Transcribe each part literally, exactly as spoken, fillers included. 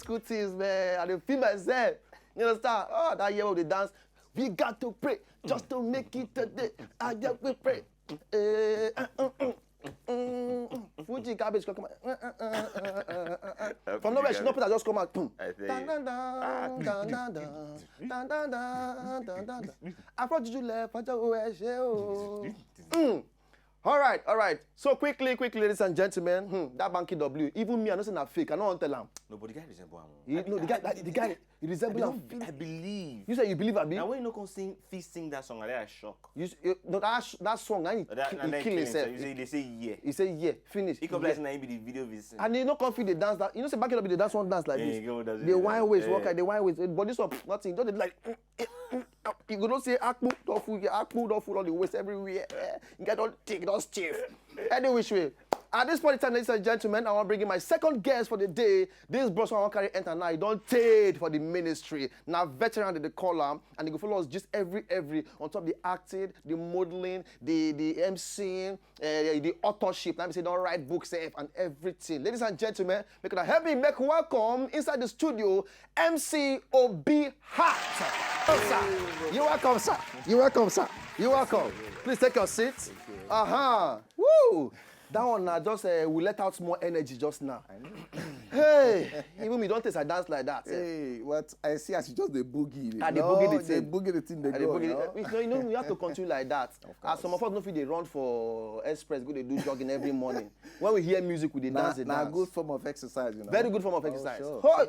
school things, man. I dey feel myself. You understand? Oh, that year we dey dance. We got to pray just to make it today. I just will pray. Eh, uh, uh, uh, mm, mm. Fuji garbage come out. Uh, uh, uh, uh, uh, uh, uh. From nowhere, she no put her, just come out. Boom. I think- Dun, dun, dun, dun, dun, dun. Dun, dun, dun, dun, dun, dun. Afro juju left, Fajo, oh, eh, she, oh. Mm. All right, all right. So quickly, quickly, ladies and gentlemen, hmm, that Banky W, even me, I know say na fake. I no wan tell am. No, but the guy resemble am. You, no, the guy, that, the guy, he I, resemble am. don't, I believe. You say you believe, abi? Now when you no come sing, fit sing that song, I dey shock. You, s- you, no, that, sh- that song, na he That, ki- na he that kill kill himself. himself. You say, they say yeah. He say yeah, finish. He come Yeah. like say na him be the video visit. And you no come fit dey dance that. You know say Banky W dey dance one dance like Yeah, this. he go dance The it, wine waist, yeah. Walker, the wine waist. But this one, nothing. Just dey like, you go don see akpu don full, akpu don full all the waist everywhere. Eh, you get don take, don stiff. Any which way. At this point in time, ladies and gentlemen, I wan bring in my second guest for the day. This bros I wan carry enter now, he don tey for the ministry. Na veteran dem dey call am, and he go follow us just every, every, on top the acting, the modeling, the, the MCing, eh, the authorship. Let me say, don write books sef and everything. Ladies and gentlemen, make una help me make welcome inside the studio, MC Obi Hart. Oh, sir. You're welcome, sir. You're welcome, sir. You're welcome. Please take your seat. Uh-huh. Woo! That one na just, uh, we let out small energy just now. Hey, even me don taste I dance like that. Eh. Hey, what I see as you just dey boogie. I dey No, boogie the dey thing. boogie the thing dey I dey go. boogie You the- know? You know, you know, you have to continue like that. As some of us no fit dey run for express, go dey do jogging every morning. When we hear music, we dey Na, dance the na dance. Good form of exercise, you know. Very good form of Oh, exercise. Sure. Ho!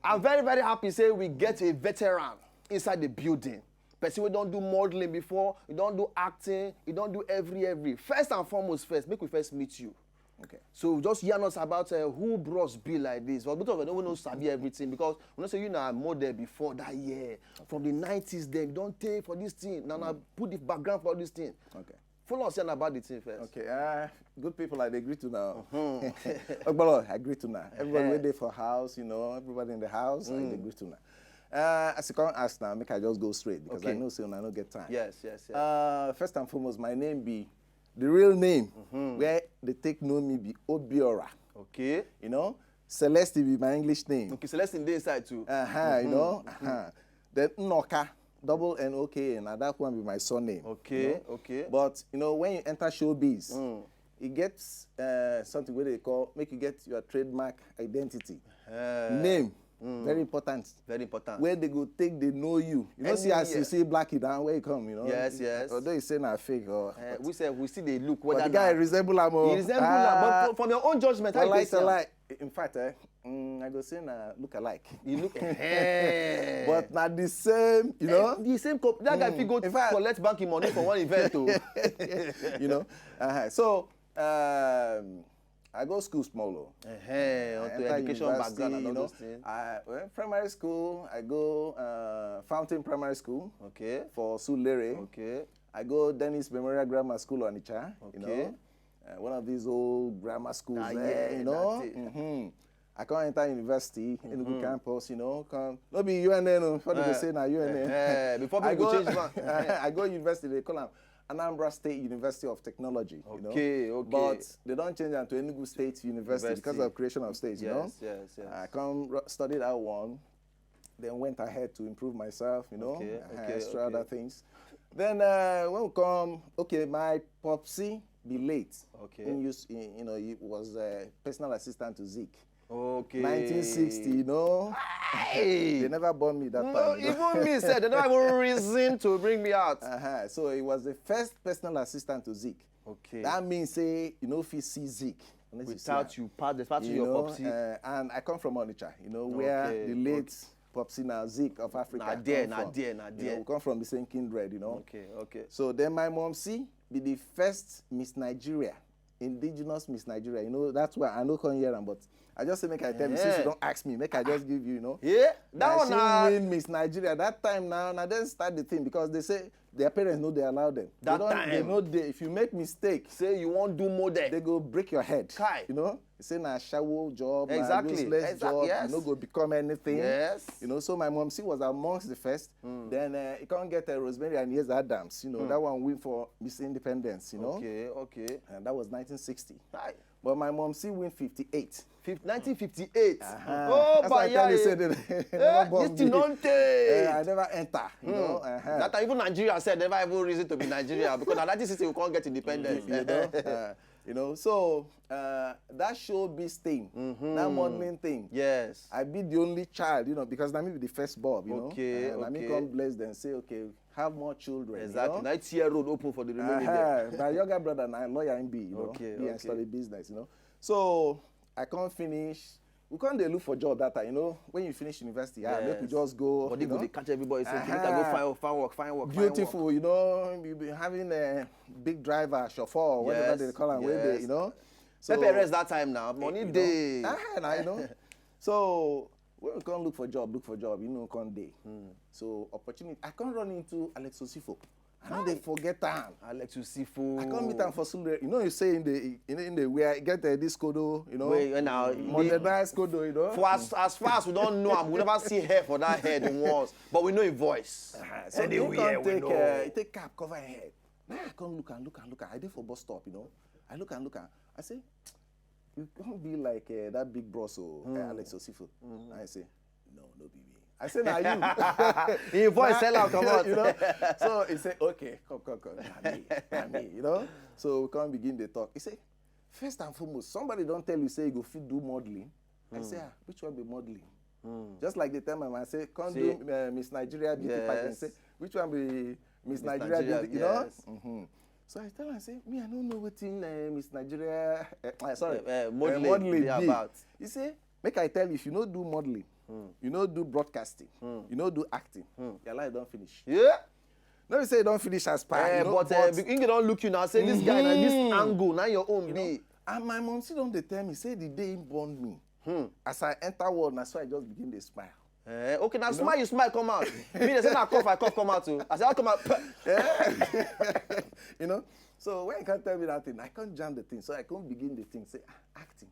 I'm very, very happy say we get a veteran inside the building. Person wey don do modeling before, you don do acting, you don do every, every. First and foremost, first, make we first meet you. Okay. So just yarn us about, uh, who bros be like this. But because we don't know sabi everything, because we know say you na model before that year. From the nineties, then you don tey for this thing. Now, now put the background for this thing. Okay. Follow us yarn about the thing first. Okay. Uh, good people, I dey greet you now. Ogbolo, I greet you now. Everybody Yeah. Wey dey for house, you know, everybody in the house, I dey greet you now. Uh, as you come ask now, make I just go straight because I Okay. Know say una no get time. Yes, yes, yes. Uh, first and foremost, my name be the real name where they take know me be Obiora. Okay. You know, Celeste be my English name. Okay, Celestine dey inside too. Uh-huh, you know. Uh-huh. Then Noka, double N O K, and that one be my surname. Okay, You know? Okay. But you know, when you enter showbiz, Mm. it gets uh, something where they call make you get your trademark identity. Uh, Name, very important. Very important. Where they go take they know you. You know, see Any- as you see Blackie down where you come, you know. Yes, yes. Although you say na fake or Uh, we say we still dey look but whether the guy na- resemble am. Oh. He resemble am, but for, from your own judgment, how you Wallahi take see am? Tallahi. In fact, eh, mm, I go say na look alike. You look, eh. But na the same, you know. Eh, the same co- that guy fit go In fact- collect banking money for one event o. You know. Uh-huh. So um, I go school small. Oh. Eh, I onto enter education university, background and you all know. Those things. I, well, primary school, I go uh, Fountain Primary School Okay. for Surulere. Okay. I go Dennis Memorial Grammar School, Onitsha. You Okay. Know, uh, one of these old grammar schools Ah, there. yeah, You know. That's it. Mm-hmm. I come enter university, Enugu campus. You know, come no be U N N. Oh, before they Eh, say na U N N. eh, before I people go, change back. I go university. They call am Anambra State University of Technology. You know. Okay, okay. But they don't change am to Enugu State University because University. Of creation of states. You know. Yes, yes, yes. I come ru- study that one, then went ahead to improve myself. You know, Okay, uh, okay, extra okay. Other things. Then uh, when we come, okay, my popsy be late. Okay. He used, he, you know, he was a personal assistant to Zik. Okay. nineteen sixty, you know. Hey! They never born me that No, time. You know? Even me said they don't even reason to bring me out. Uh-huh. So he was the first personal assistant to Zik. Okay. That means say you know if you see Zik unless you see Without am. You pass the part of You your know, popsy. Uh, and I come from Onitsha, you know, where Okay, the late Popsy na Zik of Africa. Na there, come na from. There, na You there. Know, we come from the same kindred, you know. Okay, okay. So then my mom see be the first Miss Nigeria, indigenous Miss Nigeria. You know, that's why I no come here, am, but I just say make I tell you since you Yeah. Don't ask me, make I just give you, you know. Yeah, that Na one she na win Miss Nigeria that time. Now, now then start the thing because they say their parents know they allow them. That they don't, They time. Know they if you make mistake, say you wan do more there. They go break your head. Kai. You know, say na shawo job, Exactly. na useless Exact- job. yes. You no go become anything. Yes. You know, so my mom she was amongst the first. Then uh, you can't get uh, Rosemary and Yes Adams. You know, that one win for Miss Independence. You know, Okay, okay. And that was nineteen sixty. Hi. But my mom still win fifty-eight. Fif- nineteen fifty-eight. Uh-huh. Oh, That's why I tell you Bayaye. say they, they Eh, never born this thing me. don tey. Eh, I never enter. You know? Uh-huh. That time, even Nigeria said never even reason to be Nigeria because na nineteen sixty we come get independence. You know? Uh, you know? So uh, that showbiz thing, that modeling thing, Yes. I be the only child, you know, because na me be the first born, you know. Okay, Uh, na me okay. come bless them, say, okay, have more children. Exactly. You know? Now it's year road open for the remaining day. Uh-huh. Na younger brother, na lawyer him be, you know. Okay, He okay. study business, you know. So I can't finish. We can't dey look for job that time, you know. When you finish university, ah, make we Yes. just go. But You they go know? dey catch everybody say, "Make I go Uh-huh. find work, find work, find work, find work." Beautiful, you know. You be having a big driver, chauffeur, whatever Yes, they call him, where they, yes. you know. So Pepper rest that time now. Money you know, day. Ah, na, you know. So when we can't look for job, look for job, you know, can't day. So opportunity, I can't run into Alex Osifo. I know they forget time. Alex Osifo. I can't meet am for Surulere. You know, you say in the in, in the way I get uh, this kodo, you know, Wait, now, modernized kodo, you know. For as, as far as we don't know him, we never see hair for that head once, but we know his voice. Uh-huh. So you can't take uh, you take cap cover your head. Now I can't look and look and look. And I did for bus stop, you know. I look and look and I say, you can't be like uh, that big bros, oh, uh, Alex Osifo. I say, no, no be me. I say, now you. His voice sell out, come out. You know. So he said, okay, come, come, come. Na me, na me, you know. So we can't begin the talk. He said, first and foremost, somebody don't tell you say you go fit do modeling. I say, ah, which one be modeling? Just like the time I say, come See? do uh, Miss Nigeria beauty pageant. Yes. Say, which one be Miss Miss Nigeria, Nigeria, beauty, you know? yes. So I tell am say, me I no know wetin uh, Miss Nigeria, uh, uh, sorry, Eh, eh, uh, modeling modeling dey be. About. He say, make I tell you, if you no do modeling, you no do broadcasting, you no do acting, your life don finish. Yeah. No be say you don finish as per, Eh, you know, but uh, Inge don look you now. Say this guy, na this angle, na your own be. And my mom still don dey tell me say the day he born me, as I enter world, na so I just begin dey smile. Eh, okay, now smile, you smile, come out. Me, they say, now cough, I cough, come out too. I say, I come out. You know? So when you can't tell me that thing, I can't jam the thing. So I can't begin the thing. Say, ah, acting.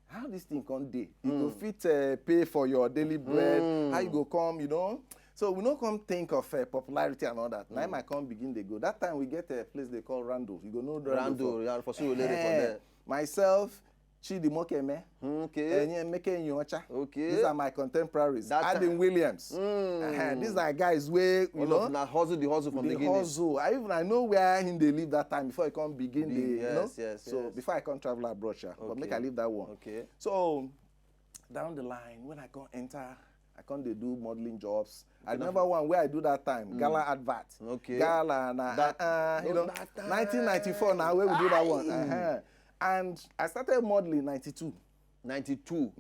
How this thing can't day? You go fit uh, pay for your daily bread. How you go come, you know? So we no come think of uh, popularity and all that. Now I can't begin to go. That time we get a place they call Randall. You go know Randall. Randall, for- yeah, for sure, later for Eh, there. Myself, Chidi Mokeme, Okay. Enye Meke Nyocha. Okay. These are my contemporaries. That Adam time. Williams. Uh-huh. These are guys where, you All know, of na hustle the hustle from the beginning. Hustle. I even I know where him dey live that time before I come begin Be- the, you know. yes, yes, So yes. Before I come travel abroad, Russia, but Okay. make I leave that one. Okay. So down the line, when I come enter, I come dey do modeling jobs. I remember one where I do that time, Gala advert. Okay. Gala na That- uh, you no, know, that time. nineteen ninety-four now where we do that one. Aye. Uh-huh. And I started modeling ninety-two. ninety-two.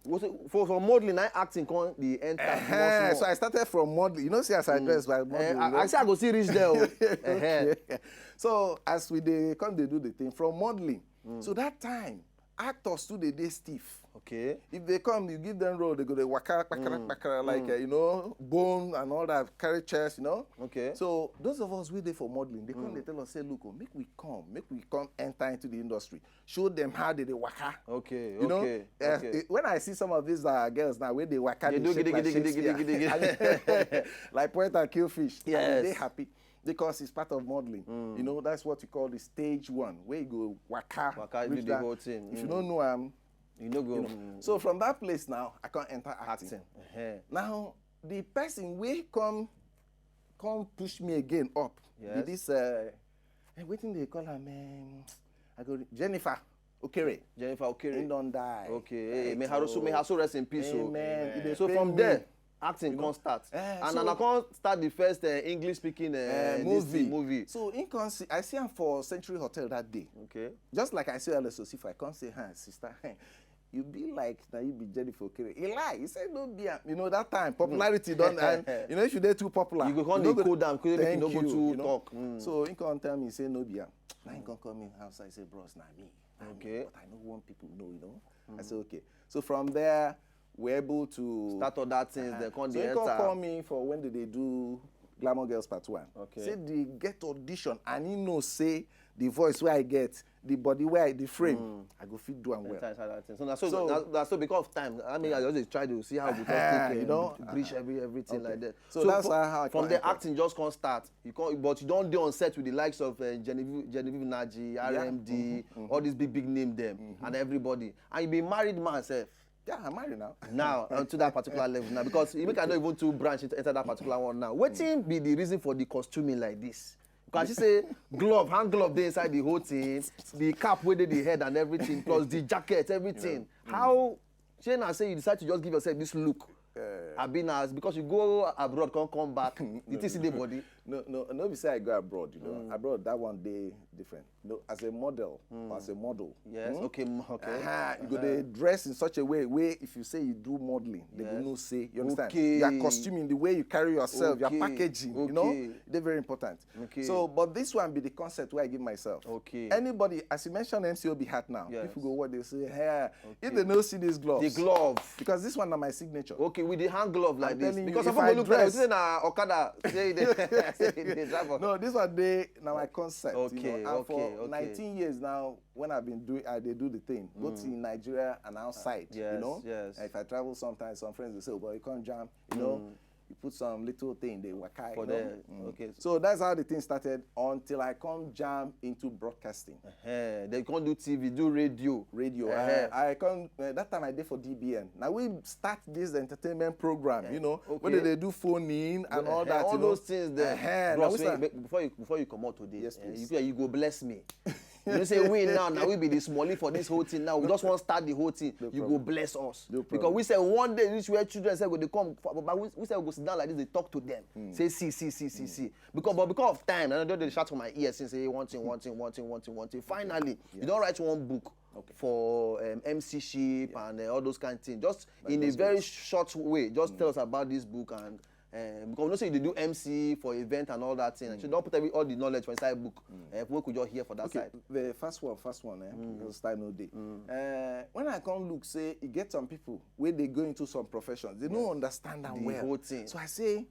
Was it- For, for modeling, I acting come the enter. Uh-huh. So I started from modeling. You know, see as I dress by Eh, modeling. I, I say I go see reach there. Oh. Eh, eh. So as we dey come, they do the thing from modeling. So that time, actors too they dey stiff. Okay. If they come, you give them role, they go they waka, kpakara, kpakara, like uh, you know, bone and all that, carry chest, you know. Okay. So those of us we there for modeling, they come, they tell us, say, look, oh, make we come, make we come enter into the industry, show them how they, they waka. Okay. You know, Okay. uh, Okay. It- when I see some of these uh, girls now, where they waka, They they do shake giddy, like giddy, giddy, Shakespeare. giddy, giddy, Like point and kill fish. Yes. They happy because it's part of modeling. You know, that's what you call the stage one, where you go waka. Waka, reach do the that. Whole thing. If you don't know, um, You know go. you know. So from that place now, I can't enter acting. Acting. Eh. Now the person will come, come push me again up. Yes. This uh, eh, wetin they call her, man? I go Jennifer Okere. Jennifer Okere. He don die. Okay. Hey, Right, may her soul, may her soul rest in peace. Oh. Amen. It dey So pain from me. There, acting You know? Come start. Eh, And so- I come start the first uh, English speaking uh, Uh, this movie. thing, movie. So in come see, I see him for Century Hotel that day. Okay. Just like I see Alex Osifa, I come say, hi, sister, you be like now you be Jennifer Okere. He lie. He said, no be am. You know, that time, popularity don't, and, you know, if you dey too popular, You go come no dey cool down, make you thank no go you, too you know? talk. Mm. So he come tell me, say, no be am. Now he come call me house. I say, bros, na me. Na me. Okay. But I no want people know, you know. I say, okay. So from there, we're able to Start all that things, then come so dey he come enter. Call me for when did they do Glamour Girls Part One. Okay. Say they get audition and he know say the voice wey I get, the body wey I, the frame, I go fit do am well. Enter inside that thing. So na so, So- na, na so because of time. I mean, I just dey try to see how we just Ah, take you um, know, bridge every everything Okay. like that. So that's how I from come the enter. Acting just come start. You come, but you don dey on set with the likes of uh, Genevieve, Genevieve Naji, R M D, all these big big name them, and everybody. And you be married man sef. Yeah, I'm married now. Now onto that particular level now, because you make I no even too branch into enter that particular one now. Wetin be the reason for the costuming like this? Because you say glove, hand glove dey inside the whole thing, the cap wey dey the head and everything, plus the jacket, everything. How? Shey na say you decide to just give yourself this look. Abi na as because you go abroad, come come back, the thing still dey body. No, no, no be say I go abroad, you know. Abroad, that one dey different. No, as a model, or as a model. Yes, okay, m- okay. Uh-huh. You go dey dress in such a way where if you say you do modeling, they go Yes. know say, you understand? Okay. Your costuming, the way you carry yourself, your Okay. packaging, you know, Okay. they're very important. Okay. So, but this one be the concept where I give myself. Okay. Anybody, as you mentioned M C O B hat now, Yes. People go what they say, hey, if Okay. they no see these gloves. The glove. Because this one na my signature. Okay, with the hand glove like I'm this. telling you, Because if some I people look like dress- say na Okada, say they, say they drive. No, this one dey na my concept. Okay, you know, and for okay, okay. nineteen years now, when I've been doing, I dey do the thing, both in Nigeria and outside. Yes, you know, yes. And if I travel sometimes, some friends will say, "Oh, boy, you come jam," you know. You put some little thing, they waka. For you know? there. Okay. So that's how the thing started until I come jam into broadcasting. Eh, they can't do T V, do radio. Radio. Eh. I, I come uh, that time I did for D B N. Now we start this entertainment program, you know, Okay. where they do phone in and all Eh, that. all you know. those things there. Eh, now Bros, we start- wait, be- before you before you come out today, Yes, eh, please. you, you go bless me. You say we now, now we be the smallie for this whole thing. Now we just want to start the whole thing. You go bless us No because problem. We say one day this where children say go they come, for- but we, we say we go sit down like this, they talk to them. Say see see see see see. Because but because of time, and I don't dey shout for my ear since say one thing, one thing, one thing, one thing, one thing. Finally, you don't write one book for um, M C ship and uh, all those kind of things. Just in a very short way, just tell us about this book and. Uh, because we know say you dey do M C for event and all that thing. So don't put every, all the knowledge for inside book. Uh, we could just hear for that Okay, side. The first one, first one, eh? Because time no day. Uh, when I come look, say you get some people where they go into some professions, they don't understand them The well. Whole thing. So I say,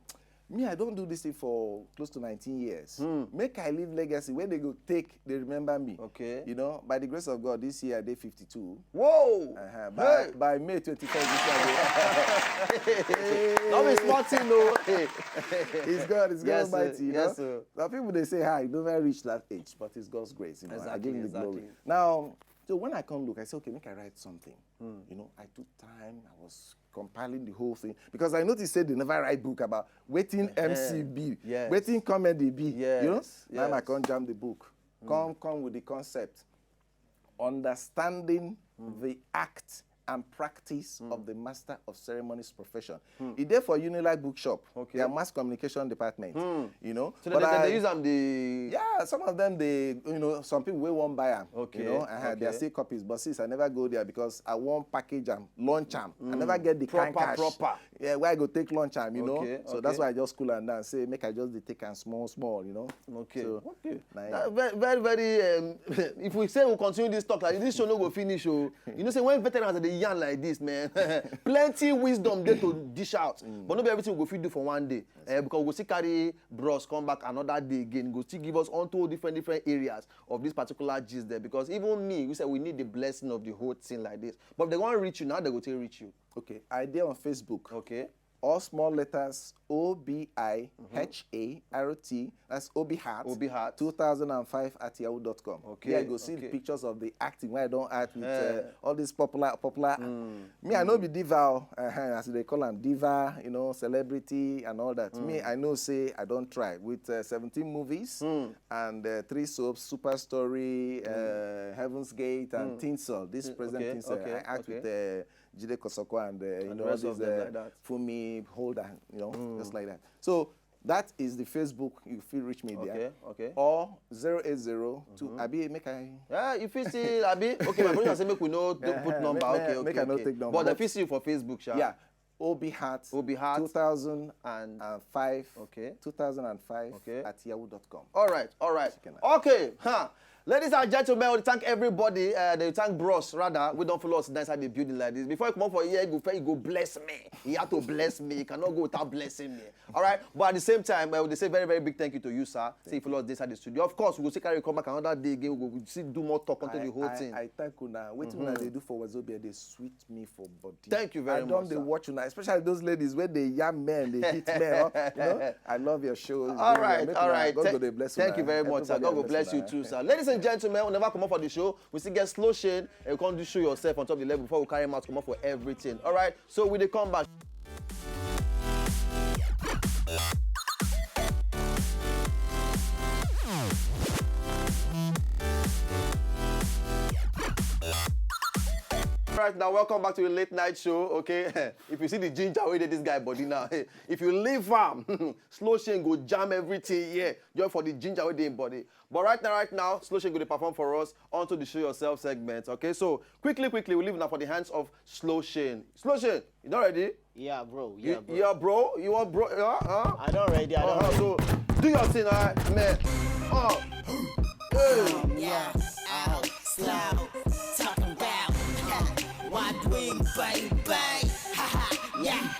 me, I don't do this thing for close to nineteen years. Make I leave legacy where they go take, they remember me. Okay. You know, by the grace of God, this year I did fifty-two. Whoa! Uh-huh. By, Hey! By May twenty-first, this year, I go- No be small thing, no. It's God, it's God Yes, sir. Almighty. You Yes, know? sir. Some people they say, "Hi, you don't even reach that age," but it's God's grace. You know? I Exactly, give him the exactly. Glory. Now, so when I come look, I say, "Okay, make I write something." You know, I took time, I was compiling the whole thing because I noticed say they never write book about waiting M C B, Yes. waiting comedy B. You know, Yes, now I yes. come jam the book, come come with the concept, understanding the act and practice of the master of ceremonies profession. E dey for Unilag Bookshop. Okay. Their mass communication department. You know, So but they, they, I- they use am the. Yeah, some of them they, you know, some people will won't buy them. Okay, You know, uh-huh, they are okay. Still copies, but since I never go there because I won't package them, launch them. I never get the kind Proper, cash. Proper. Yeah, where I go take launch them, you know. Okay, So that's okay. Why I just cool them down, say make I just dey take them small, small, you know. Okay. So, Okay. na That very, very, very. Um, if we say we continue this talk like this, this show no go finish. Oh, you know, say when veterans are the yarn like this, man, plenty wisdom there to dish out. But not everything we go fit do for one day. Eh, because we go still carry bros come back another day again. Go still give us onto different different areas of this particular gist there. Because even me, we say we need the blessing of the whole thing like this. But if they want to reach you now, they go to reach you. Okay, I dey on Facebook. Okay. All small letters O B I H A R T. That's Obi Heart. Obi Heart. two thousand and five at yahoo dot com. Okay, Yeah, you go see the okay. Pictures of the acting where I don't act with Eh. uh, all these popular, popular. Me, I know be diva, oh, uh, as they call them, diva, you know, celebrity and all that. Me, I know say I don't try with uh, seventeen movies and uh, three soaps, Super Story, uh, Heaven's Gate, and Tinsel. This present Okay, Tinsel, okay, I act with okay. Uh, Jide Kosoko and, uh, you And know, the rest all of these them uh, like that. Fumi Holder, you know, just like that. So that is the Facebook. You feel reach me there. Okay, okay. Or zero eight zero two. Abi, make I. Yeah, if you see, Abi, okay, my brother say make we no do put Eh, number. make- Okay, make okay. I no Okay. take number, But the but- F C for Facebook, sha. Yeah. Obi Heart. Obi Heart. two thousand And and five. Okay. two thousand and five Okay. at yahoo dot com. All right, all right. Chicken. Okay, huh. Ladies and gentlemen, we thank everybody. Uh, they thank Bros, rather. We don't follow us inside the building like this. Before you come up for here, you go, you go bless me. You have to bless me. You cannot go without blessing me. All right. But at the same time, uh, we say very, very big thank you to you, sir. See, if you lost this at the studio, of course, we will still carry you come back another day again. We will still do more talk onto the whole I, thing. I thank you now. Waiting mm-hmm. They do for Wazobia, they sweet me for body. Thank you very I much. I don't they watch you now, especially those ladies where they young men, they hit men. Huh? You know, I love your shows. All right, all right. God go bless you. Thank you very much, sir. God go bless you too, sir. Ladies and gentlemen, we never come up for the show. We still get Slow Shane and you can't do show yourself on top of the level before we carry him out, come up for everything. All right, so we they come back. Right now, welcome back to the late night show. Okay, if you see the ginger way this guy body now, if you leave him, Slow Shane go jam everything here just for the ginger way in body. But right now, right now, Slow Shane going to perform for us onto the show yourself segment. Okay, so quickly, quickly, we leave now for the hands of Slow Shane. Slow Shane, you not ready? Yeah, bro. Yeah, bro. Yeah, bro. You want bro? Yeah, huh? I don't ready. I don't. Uh-huh. So do your thing, all right, man. Uh. Hey. Yeah. Out. Slow. Talking about. Wide wing, baby. Ha ha. Yeah.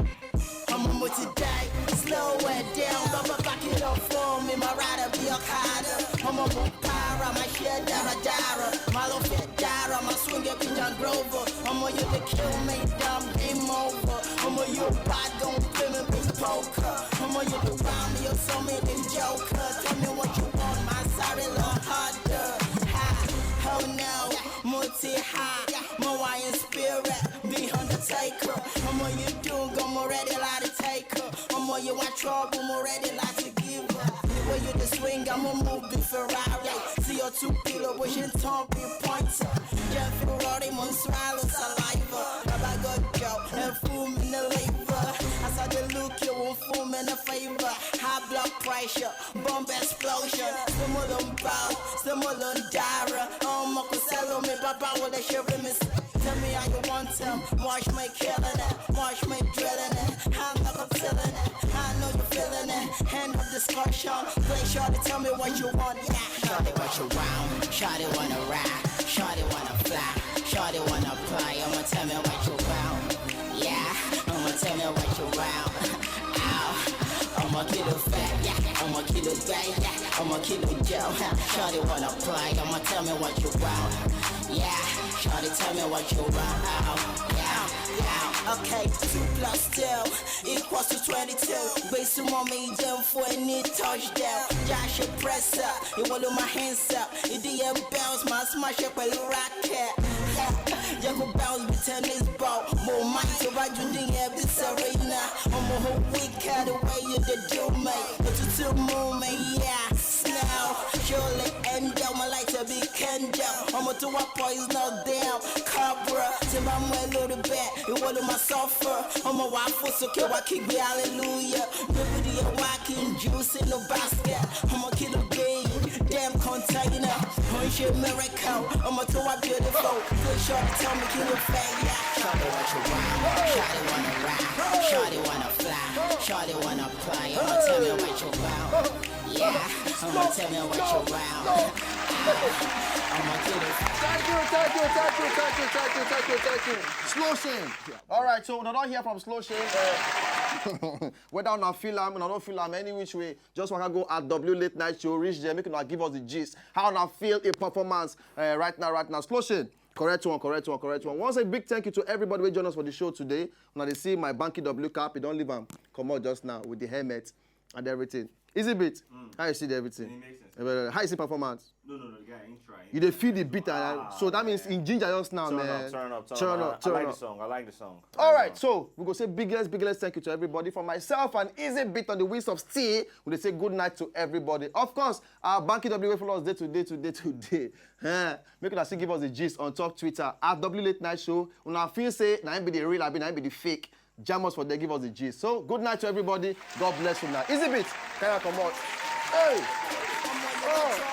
I'm a multi-day. Slow it down. Baba, back it up for me. My rider be a carder. I'm a para. My share dara dara. My love fit dara. My swing it be John Grover. I'm a you to kill me. Dumb game over. I'm a you bad. Don't play me with poker. I'm a you to round me. You're so many joker. Tell me what you want. My sorry, love harder. Ha. Oh no. Multi high. My wine spirit. Be Undertaker. I'm a you do. Go more ready. Like the taker. I'm a you want trouble. More ready. Like the giver. The way you the swing. I'm a move. Be Ferrari. See your two pillow. Wishing Tom be pointer. Jeff Ferrari. Mon swallow saliva. Baba got Joe. And fool me in the labor. As I the look. You won't fool me in the favor. High blood pressure. Bomb explosion. Similar bow. Similar dara. Um, Uncle Salo. Me. Baba. What they share with me. Tell me how you want them. Watch me killing it. Watch me drilling it. I'm not feeling it. I know you're feeling it. End of discussion. Play short and tell me what you want. Yeah. Shorty, what you want? Shorty wanna ride. Shorty wanna fly. Shorty wanna fly. I'ma tell me what you want. Yeah. I'ma tell me what you want. Ow. I'ma kill a fat. Yeah. I'ma kill a guy. Yeah. I'ma kill a Joe. Shorty wanna play. I'ma tell me what you want. Yeah. Shorty, tell me what you want. Yeah, yeah. Okay, two plus two equals to twenty-two. Gbé súnmọ́ mi jẹun fún ẹ ní touchdown. Jáṣe presser, ìwọ ló máa hands up. Ìdí ẹ bounce, máa smash ẹ pẹ̀lú racket. Yẹ kó bounce bí tennis ball. Mo máa ń tó bá ju níyẹn bí Serena. Ọmọ ho wicked the way you dey do me. Òtútù mú mi, yeah. Now, surely end up my light to be candle. I'ma do a poison all down. Cobra, tí n bá mú ẹ lórí bẹ́ẹ̀, ìwọ ló máa suffer. Ọmọ wa fò sókè wá kígbe hallelujah. Baby, the walking juice in the basket. I'ma kill a big damn container. Ó ń ṣe miracle. Ọmọ tó wá beautiful. Good shot, tell me kí ló fẹ́ yá. Shorty what you want? Shorty wanna ride. Shorty wanna fly. Shorty wanna play. I'ma tell me what you want. Yeah, I'ma tell me what you want. I'ma kill it. Thank you, thank you, thank you, thank you, thank you, thank you, thank you. Slow Shane. All right, so we don't hear from Slow Shane. Uh, whether una feel am, una don't feel am any which way. Just waka go at W Late Night Show, reach there, make una give us the gist. How una feel a performance uh, right now, right now. Slow Shane. Correct one, correct one, correct one. Once a big thank you to everybody who joined us for the show today. Now they see my Banky W cap, you don't leave am. Come out just now with the helmet and everything. Easy beat. Mm. How you see the everything? It makes sense. Uh, how you see performance? No, no, no, the guy ain't trying. You dey feel the beat, and ah, so that means in ginger just now, turn man. Up, turn up, turn, turn up, up, turn I like up. The Song. I like the song. All right, so we go say biggest, biggest thank you to everybody. For myself and Easy Beat on the Wheels of Steel, we dey say good night to everybody. Of course, our Banky W follow us day to day to day to day. Eh, make una still give us the gist on top Twitter at W Late Night Show. Una feel say na him be the real, abi na him be the fake. Jam us for there, give us the gist. So, good night to everybody. God bless you now. Easy beat. Can I come out? Hey! Oh!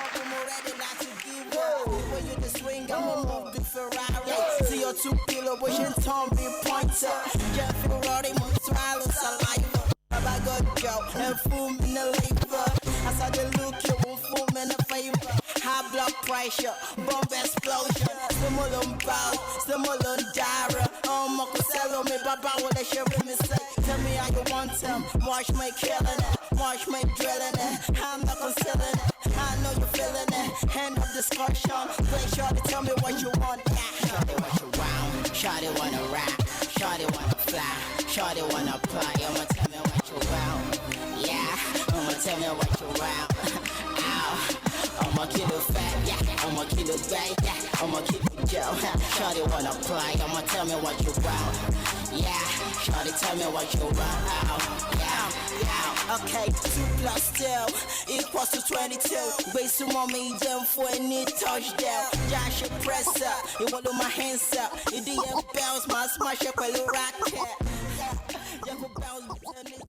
See your two pillow, wishing Tom be pointer. Jeff Ferrari, Mostralo, saliva. Baba got Joe, and fool me in the labor. As I dey look, you won't fool me in the favor. High blood pressure, bomb explosion. Stimulum bow, stimulum dara. Um, Uncle Salo, me baba, what they share with me say. Tell me how you want them. Watch me killing it, watch me drilling it. I'm not concealing it. I know you're feeling it. End of discussion. Play shorty, tell me what you want. Yeah. Shorty, what you want? Shorty wanna rap. Shorty wanna fly. Shorty wanna apply. I'ma tell me what you want. Yeah, I'ma tell me what you want. Ow. I'ma keep it fat, yeah. I'ma keep it gay, yeah. I'ma keep it Joe. Shorty wanna play, I'ma tell me what you want. Yeah, shorty tell me what you want. Ow, yeah, yeah. Okay, two plus two equals to twenty-two. Wait, some mommy, them for any touchdown. Josh, press up. You want my hands up. You D M bounce, my smash up a little rocket. Yeah, you go bounce.